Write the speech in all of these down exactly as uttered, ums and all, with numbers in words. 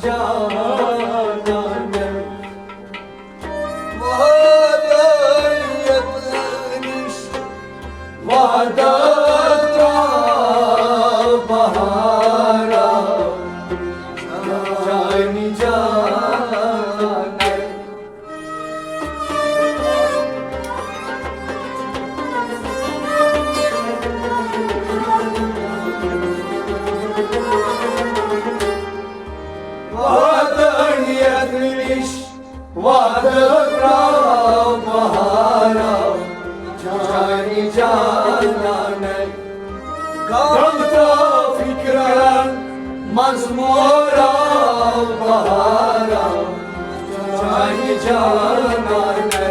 جانانَے۔ وادَن یَتھ نِش وعدٕ ترٛاو بہارا، چانہِ جانانَے۔ وادَن یَتھ نِش وعدٕ ترٛاو بہارا، چانہِ جانانَے۔ غم ترٛاو فِکرَن منٛز مورا بہارا، چانہِ جانانَے۔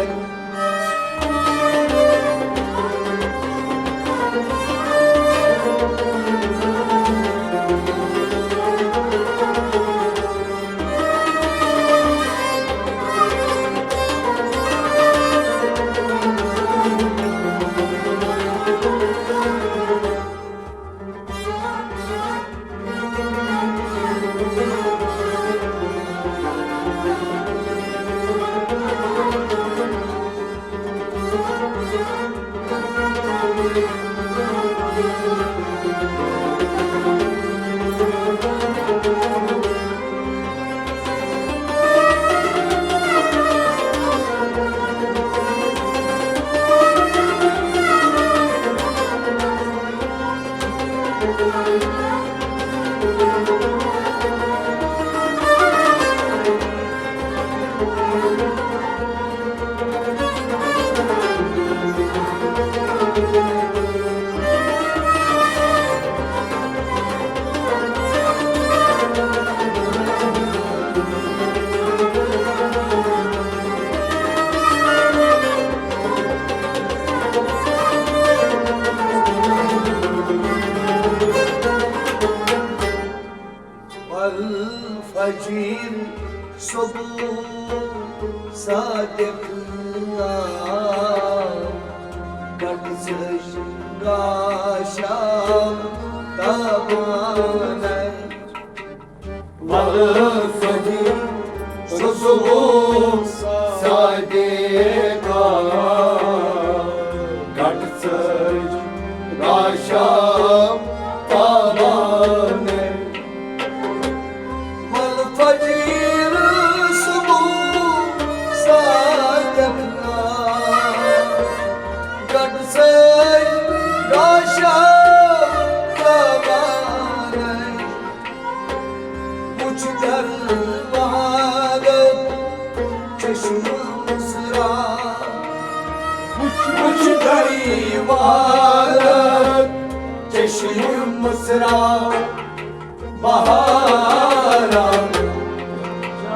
الفجر صبح صادق آو، گٹ سج گاشا تابانہ۔ الفجر صبح صادق آو، گٹ سج گاشا تابانہ۔ الفجر صبح صادق آو، گٹ سج گاشا تابانہ۔ وچھ در وحدت چشم مسرا، وچھ، وچھ در وحدت چشم مسرا۔ بہارا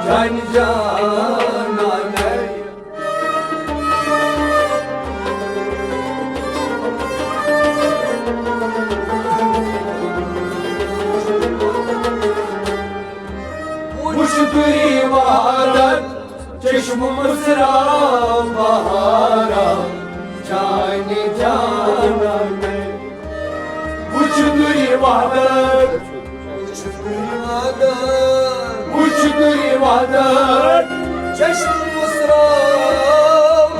جان جانانہ۔ وچھ دوری وحدت چشم مسرا بہارا جان جانانہ۔ وچھ دوری وحدت، وچھ دوری وحدت، وچھ دوری وحدت چشم مسرا،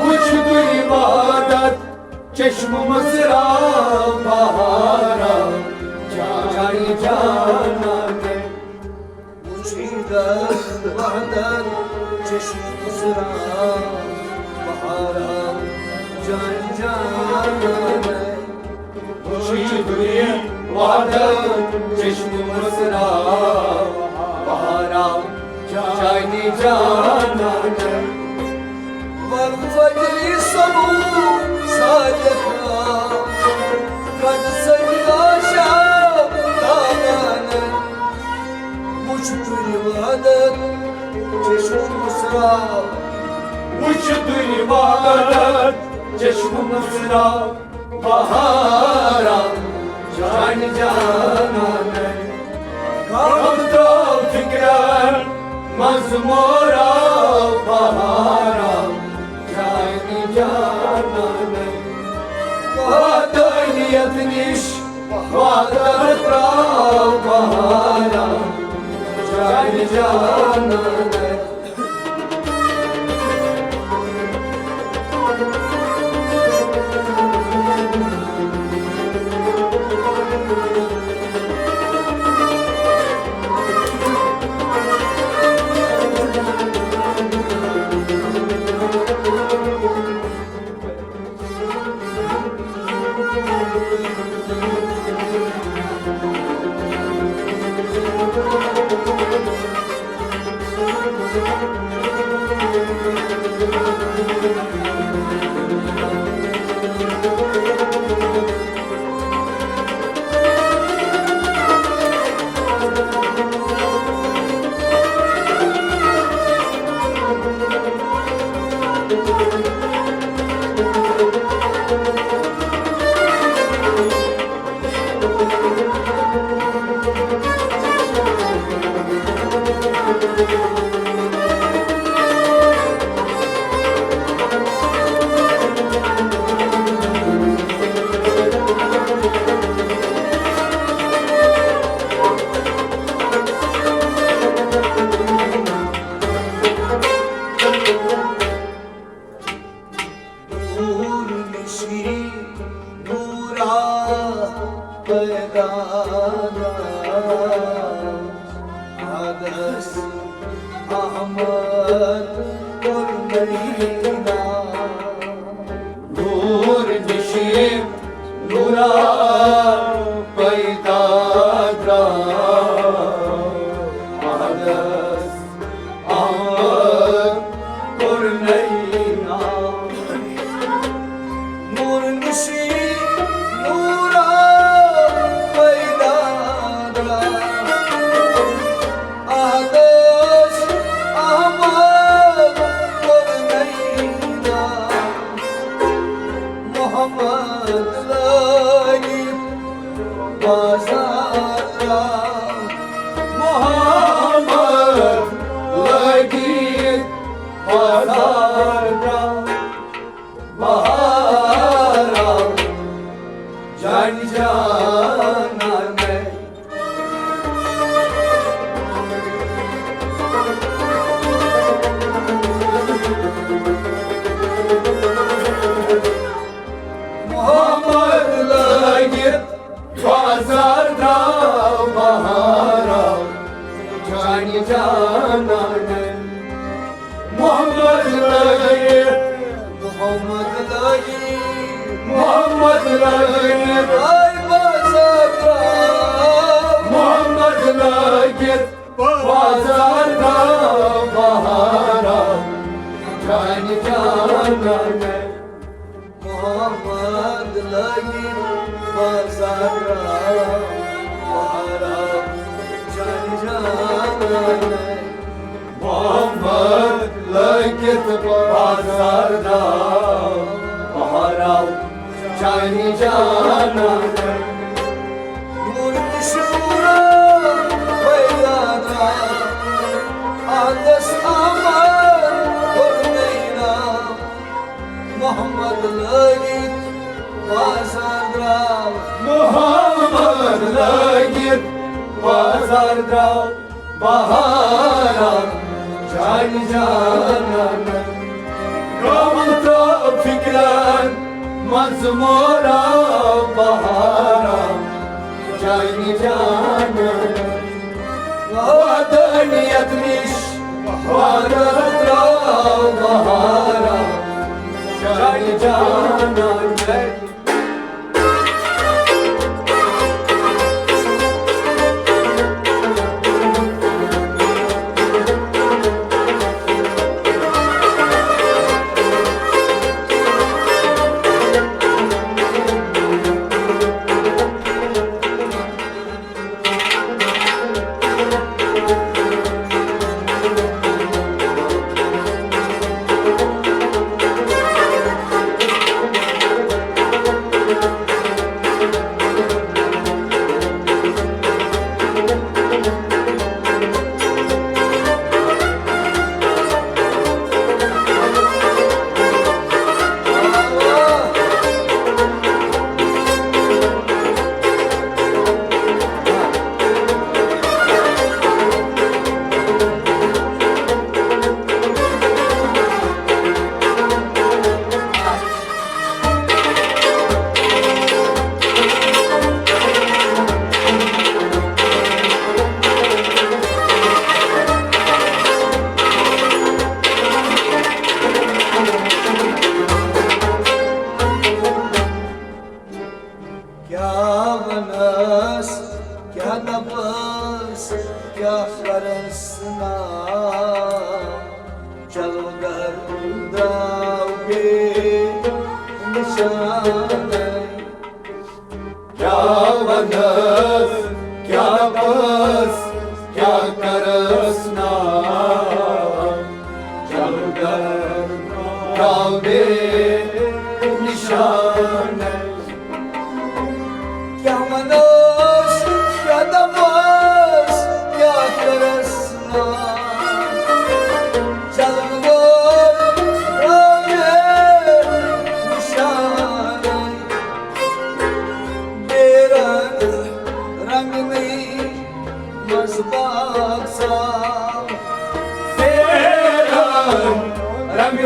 وچھ دوری وحدت چشم مسرا بہارا جان جانانہ۔ وچھ در وحدت چشم مسرا بہارا جان جانانہ۔ وچھ دوری وحدت چشم مسرا بہارا جان جانانہ۔ والفجر صبح صادق آو، گٹ سج گاشا تابانہ۔ وچھ دوری وحدت چشم مسرا، وچھ دوری وحدت چشم مسرا بہارا جان جانانہ۔ غم ترٛاو فِکرَن منٛز مورا بہارا جان جانانہ۔ وحدانیت نِش وحدت ترٛاو بہارا جان جانان۔ نور نشی نورا پیدا حدث احمد قرنینا۔ نور نشی نورا پیدا درا حدث احمد قرنینا۔ نور نشی نورا پیدا درا حدث احمد قرنینا۔ محمد لگی بازارا، محمد لگی بازارا، بہارا، جان جانانے۔ محمد لگی بازار درا بہارا، جان جانانے۔ محمد لگی، محمد لگی، محمد لگی، آی بازار درا۔ محمد لگی بازار درا بہارا، جان جانانے۔ محمد لگی بازار درا بہارا، جان جانانے۔ محمد لگی بازار درا بہارا، جان جانانے۔ نور نشی نورا پیدا درا حدث احمد قرنینا۔ محمد لگی بازار درا، محمد لگی بازار درا بہارا، جان جانانے۔ غم ترٛوو فکرن منٛز مورا بہارا، جان جانانے۔ وحدانیت نش وحدت ترٛوو بہارا، جان جانانے۔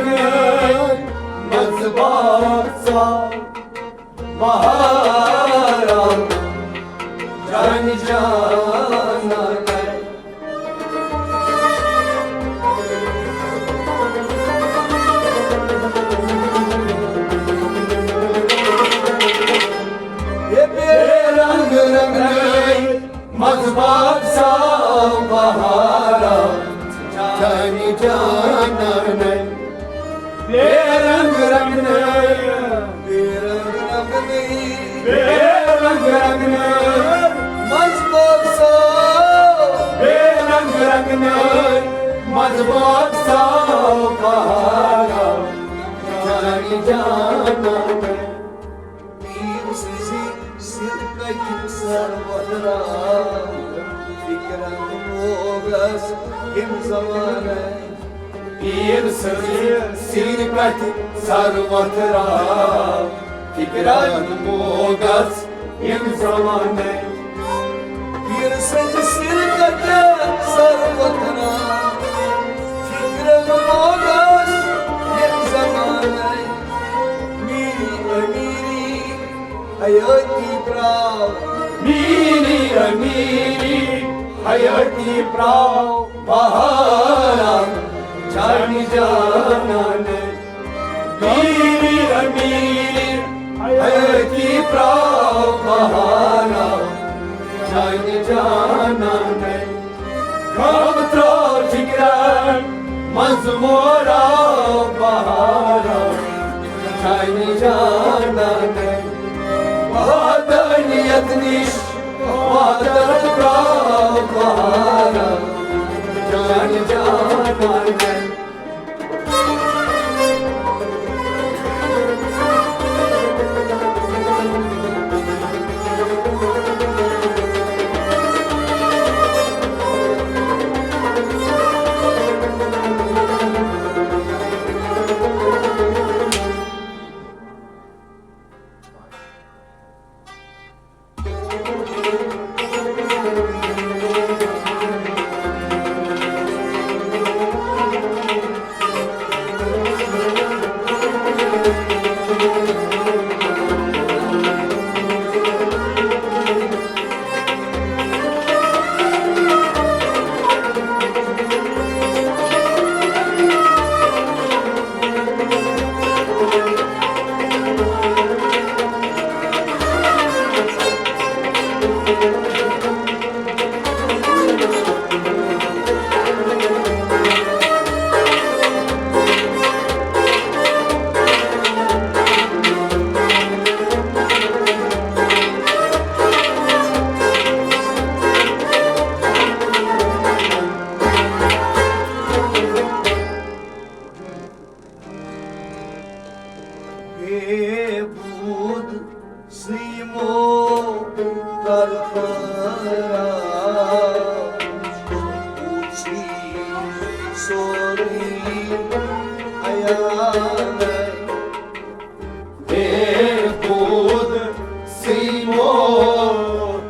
منٛز باغ ژاو بہارا، جانہِ جانا۔ یہ بے رنگ رنگنٲے منٛز باغ ژاو بہارا، جانہِ جانانَے۔ بے رنگ رنگنٲے، بے رنگ رنگنٲے، بے رنگ رنگنٲے منٛز باغ ژاو، بے رنگ رنگنٲے منٛز باغ ژاو بہارا، جانہِ جانانَے۔ پیٖر سٕنٛزِ سِرکَتہِ سر وۄتھراو، فِکرَن موگَس ییٚمہِ زمانَے۔ پیٖر سٕنٛزِ سِرکَتہِ سر وۄتھراو، فِکرَن موگَس ییٚمہِ زمانَے۔ پیٖر سٕنٛزِ سِرکَتہِ سر وۄتھراو، فِکرَن موگَس ییٚمہِ زمانَے۔ میٖری امیٖری حیٲتی پراو، میٖری امیٖری حیٲتی پراو بہارا، جانہِ جانانَے۔ میٖری امیٖری حیٲتی پراو بہارا، جانہِ جانانَے۔ غم ترٛاو فِکرَن منٛز مورا بہارا، جانہِ جانانَے۔ وحدانیت نِش وحدت ترٛاو بہارا، جانہِ جانانَے۔ بے بود سیمو کر پرا، وچھی سوری عیانَے۔ بے بود سیمو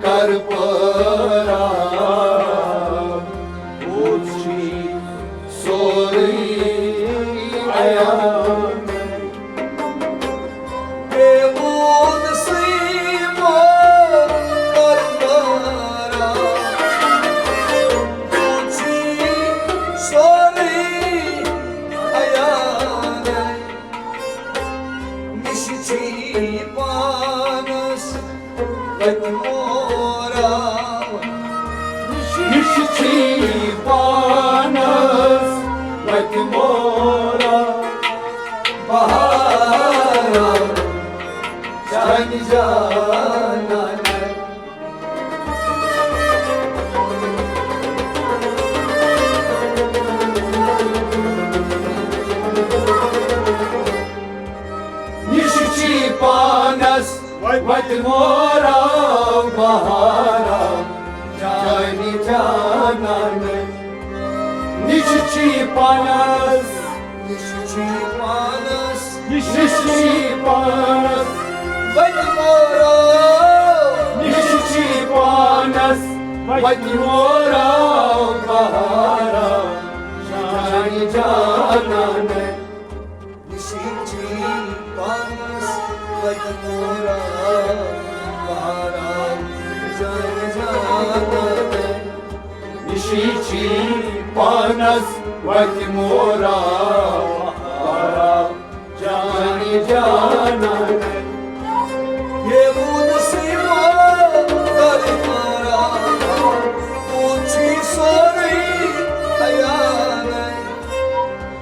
کر پرا، وچھی سوری عیانَے۔ بے بود سیمو کر پرا، وچھی سوری عیانَے۔ نِش چھی پانَس وَتہِ مورا، نِش چھی پانَس وَتہِ مورا، بہارا، جانہِ جانانَے۔ نِش چھی پانَس وَتہِ مورا، بہارا، جانہِ جانانَے۔ نِش چھی پانَس، نِش چھی پانَس، نِش چھی پانَس وَتہِ مورا، نِش چھی پانَس وَتہِ مورا، بہارا، جانہِ جانانَے۔ نِشی چھی پانس وتہِ مورا، جانی جانا۔ یہ بود سیما در مارا، پوچھی سوری عیانے۔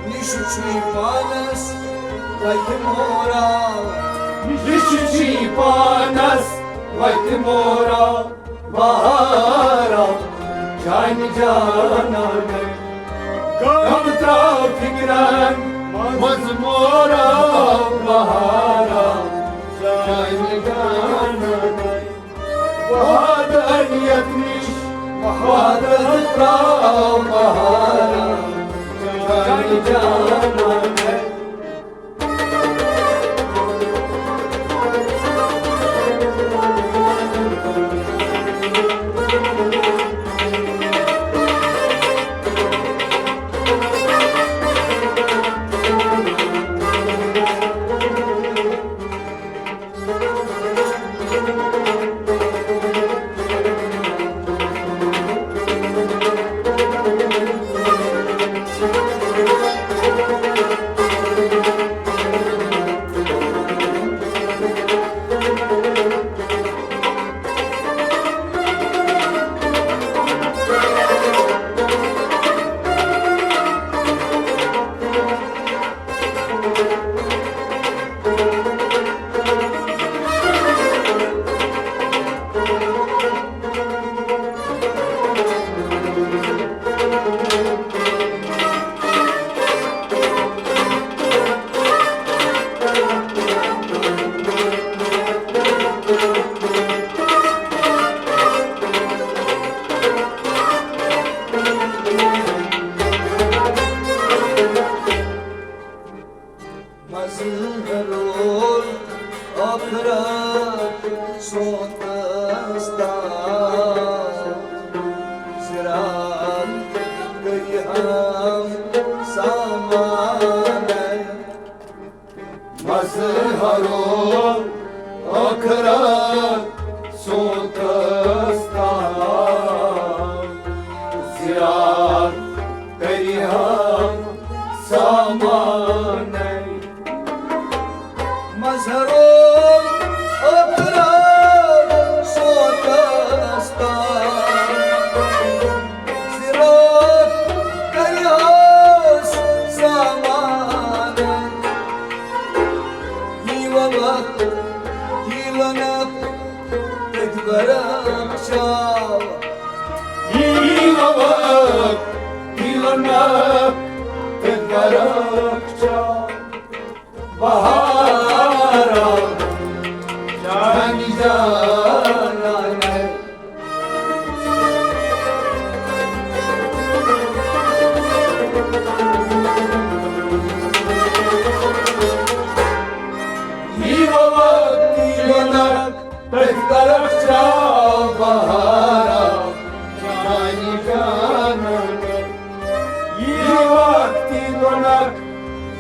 نِشی چھی پانس وتہِ مورا، نِشی چھی پانس وتہِ مورا۔ بہارا، جان جانانے۔ غم ترٛاو فِکرن منٛز مورا، بہارا، جان جانانے۔ وحدانیت نِش وحدت ترٛاو، بہارا، جان جانانے۔ مظہرُل ٲخرت سونتس تام، صراط کٔرۍ ہم سامانَے۔ مظہرُل ٲخرت سونتس تام، صراط کٔرۍ ہم سامانَے۔ مظہرُل ٲخرت سونتس تام، صراط کٔرۍ ہم سامانَے۔ یی وقت، یی لنک، تٔتھۍ برکھ چاو۔ یی وقت، یی لنک، تٔتھۍ برکھ چاو۔ بہارا، جانی جانانے۔ یی وقت، یی لنک، تٔتھۍ برکھ چاو، بہارا، جانی جانانے۔ یی وقت، یی لنک،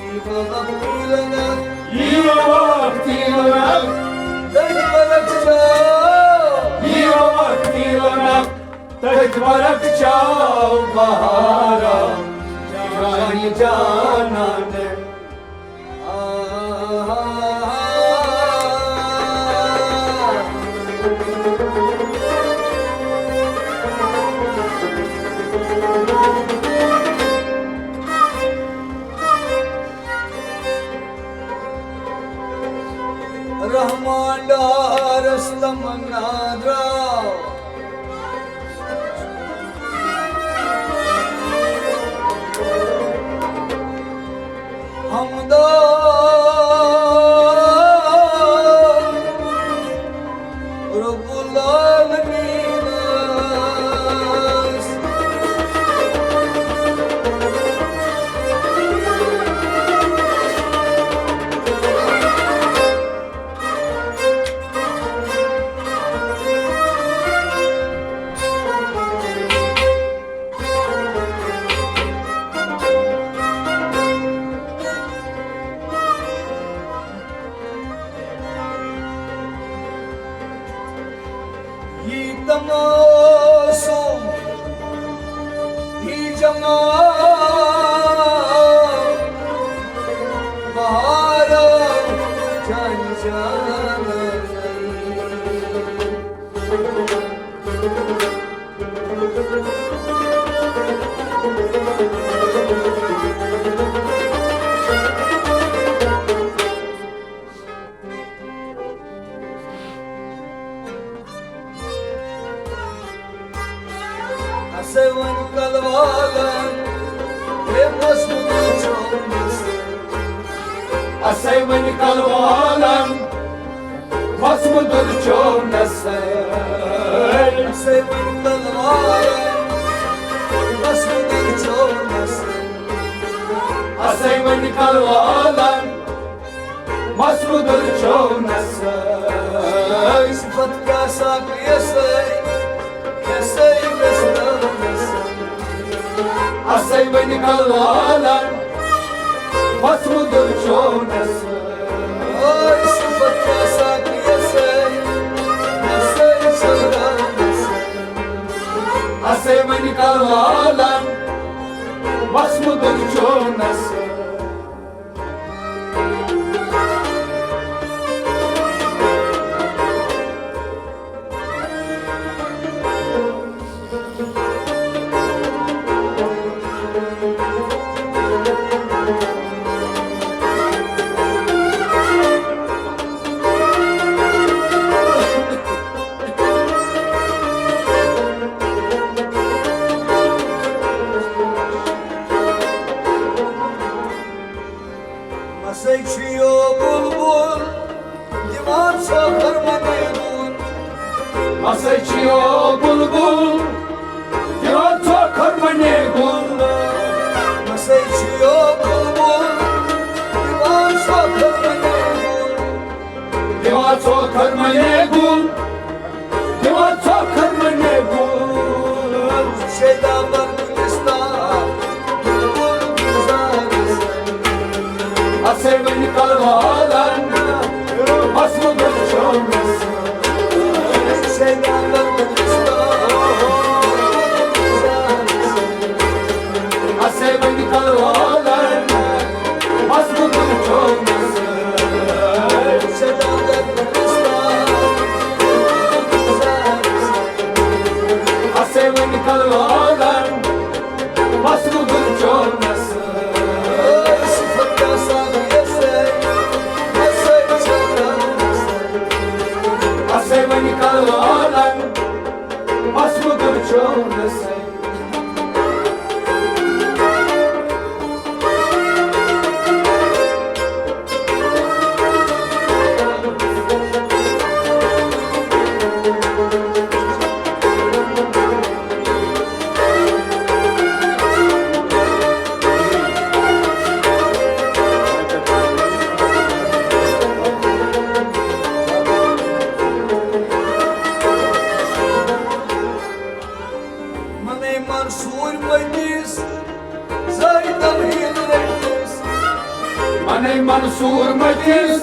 یی وقت، یی لنک، یی وقت، یی لنک، تٔتھۍ برکھ چاو۔ یی وقت، یی لنک، تٔتھۍ برکھ چاو، بہارا، جانی جانانے۔ رحمان ڈارس تمنا درٛاو۔ حمدا رب العالمین۔ اسے وۄنۍ کلہٕ والن، مس مُدُر چوٚو نسے۔ اسے وۄنۍ کلہٕ والن، مس مُدُر چوٚو نسے۔ اسے وۄنۍ کلہٕ والن، مس مُدُر چوٚو نسے۔ صفت کیٛاہ سا یسے، یسے گژھِ نہٕ نسے۔ اسے وۄنۍ کلہٕ والن، مس مُدُر چوٚو نسے۔ اوے صفت کیٛاہ سا یسے، یسے گژھِ نہٕ نسے۔ اسے وۄنۍ کلہٕ والن، مس مُدُر چوٚو نسے۔ مسے چھُ یو بُلبُل دِوان ژھۄکھر منے گُل۔ مسے چھُ یو بُلبُل دِوان ژھۄکھر منے گُل۔ مسے چھُ یو بُلبُل دِوان ژھۄکھر منے گُل۔ دِوان ژھۄکھر منے گُل۔ دِوان ژھۄکھر منے گُل۔ شیدا بر گُلستان، بُلبُل گُلزار۔ اسے وۄنۍ کلہٕ والن، مس مُدُر چوٚو نسے۔ شیدا بر گُلستان، بُلبُل گُلزار۔ اسے وۄنۍ کلہٕ والن، مس مُدُر چوٚو نسے۔ اسے وۄنۍ کلہٕ والن، مس مُدُر چوٚو نسے۔ اسے وۄنۍ کلہٕ والن، مس مُدُر چوٚو نسے۔ منے منصور مٔتِس، زٲہِدو ہیٖل رٔٹِس۔ منے منصور مٔتِس،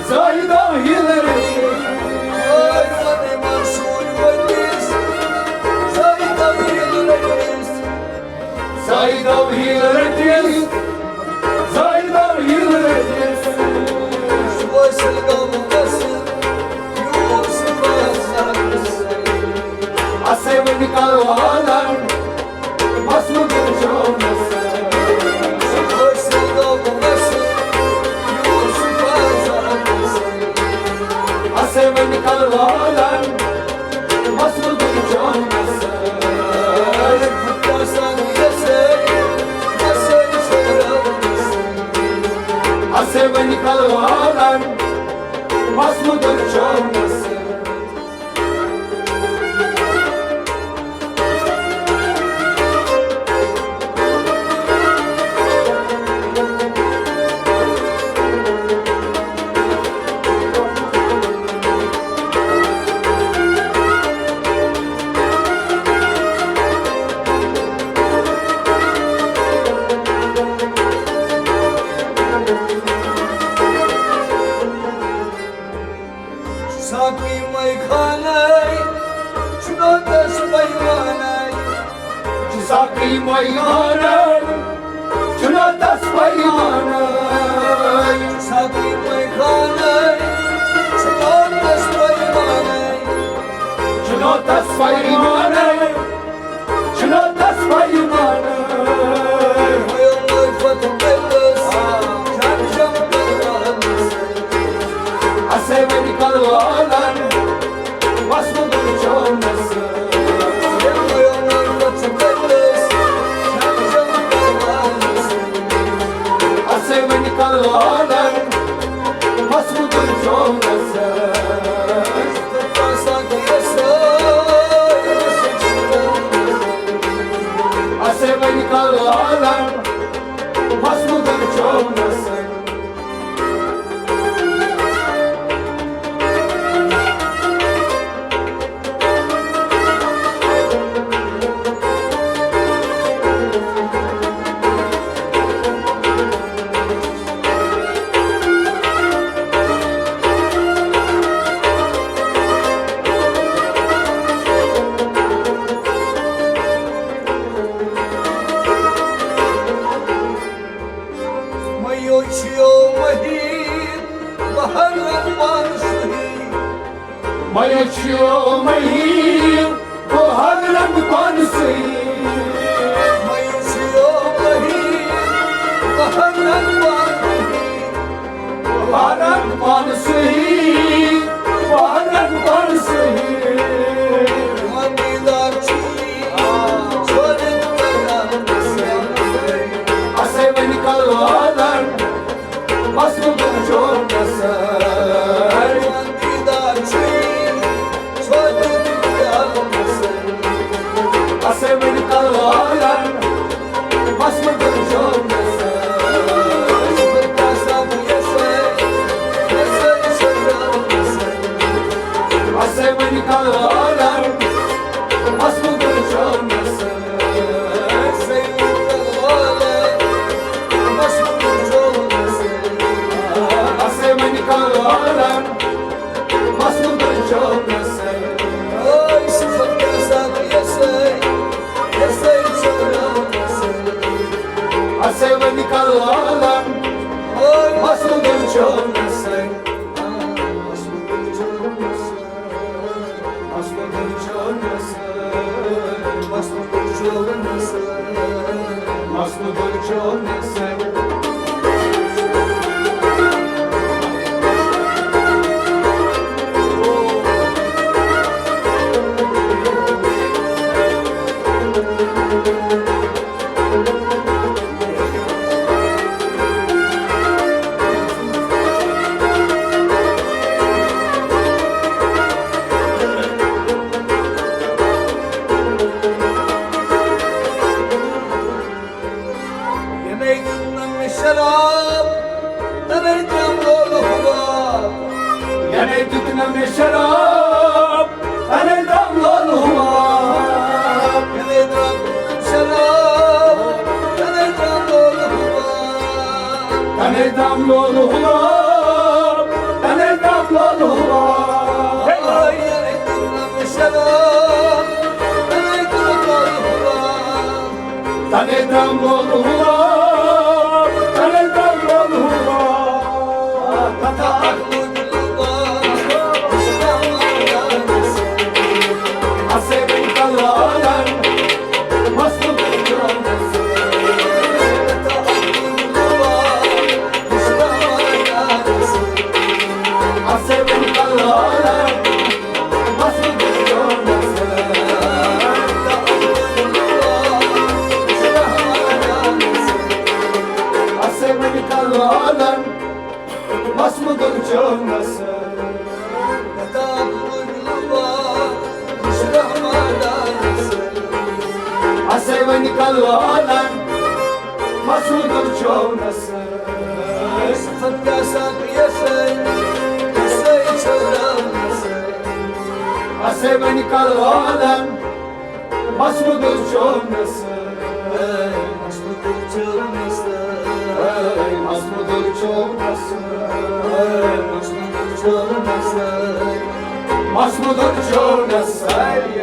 زٲہِدو ہیٖل رٔٹِس۔ منے منصور مٔتِس، زٲہِدو ہیٖل رٔٹِس۔ زٲہِدو ہیٖل رٔٹِس، زٲہِدو ہیٖل رٔٹِس۔ حٲصِل گوٚو گژھُن یوٗسف حسنس۔ اسے وۄنۍ کلہٕ والن، مس مُدُر چوٚو نسے۔ حٲصِل گوٚو گژھُن یوٗسف حسنس۔ اسے وۄنۍ کلہٕ والن، مس مُدُر چوٚو نسے۔ اسے وۄنۍ کلہٕ والن، مس مُدُر چوٚو نسے۔ ساقی مے خانے، چھُنہٕ تس پیمانے۔ ساقی مے خانے، چھُنہٕ تس پیمانے۔ ساقی مے خانے، چھُنہٕ تس پیمانے۔ چھُنہٕ تس پیمانے۔ چھُنہٕ تس پیمانے۔ ویو مے فتح کٔرِس، جھم جھم کران۔ اسے وۄنۍ کلہٕ والن، مس مُدُر چوٚو نسے۔ ویو مے فتح کٔرِس، جھم جھم کران۔ اسے وۄنۍ کلہٕ والن، عالم، مَس مُدُر چومہٕ سۭتۍ۔ مَیو چھُ یو مٔہیٖر، بہار رنگ پانہٕ سُہی۔ مَیو چھُ یو مٔہیٖر، بہار رنگ پانہٕ سُہی۔ مَیو چھُ یو مٔہیٖر، بہار رنگ پانہٕ سُہی۔ بہار رنگ پانہٕ سُہی، بہار رنگ پانہٕ سُہی۔ دیدار چھُ یی، چھوڑِتھ پیغام سۭتۍ۔ اَسے وۄنۍ کلہٕ والن، مَس مُدُر چومہٕ سۭتۍ۔ دیدار چھُ یی، چھوڑِتھ پیغام سۭتۍ۔ اَسے وۄنۍ کلہٕ والن، مَس مُدُر چومہٕ سۭتۍ۔ اَسے وۄنۍ کلہٕ والن، مَس مُدُر چومہٕ سۭتۍ۔ اَسے وۄنۍ کلہٕ والن، مَس مُدُر چومہٕ سۭتۍ۔ اَسے وۄنۍ کلہٕ والن، مَس مُدُر چومہٕ سۭتۍ۔ مَس مُدُر چومہٕ سۭتۍ۔ مَس مُدُر چومہٕ سۭتۍ۔ مَس مُدُر چومہٕ سۭتۍ۔ مَس مُدُر چومہٕ سۭتۍ۔ یَنے دیُت نہٕ مےٚ شراب، تَنے ترٛام لولہٕ حُباب۔ یَنے دیُت نہٕ مےٚ شراب، تَنے ترٛام لولہٕ حُباب۔ یَنے دیُت نہٕ مےٚ شراب، تَنے ترٛام لولہٕ حُباب۔ تَنے ترٛام لولہٕ حُباب، تَنے ترٛام لولہٕ حُباب۔ ہے، یَنے دیُت نہٕ مےٚ شراب، تَنے ترٛام لولہٕ حُباب۔ تَنے ترٛام لولہٕ حُباب، تَنے ترٛام لولہٕ حُباب۔ کتھا اکھ لوٚگ لُباب، اَسے وۄنۍ کلہٕ والن، مَس مُدُر چومہٕ سۭتۍ۔ کتھا اکھ لوٚگ لُباب، اَسے وۄنۍ کلہٕ والن، مَس مُدُر چومہٕ سۭتۍ۔ اَسے وۄنۍ کلہٕ والن، مَس مُدُر چومہٕ سۭتۍ۔ اَسے وۄنۍ کلہٕ والن، مَس مُدُر چومہٕ سۭتۍ۔ صفت کیٛاہ سا پیسے، پیسے چھو رامس۔ اَسے وۄنۍ کلہٕ والن، مَس مُدُر چومہٕ سۭتۍ۔ مَس مُدُر چومہٕ سۭتۍ۔ مَس مُدُر چومہٕ سۭتۍ۔ مَس مُدُر چومہٕ سۭتۍ۔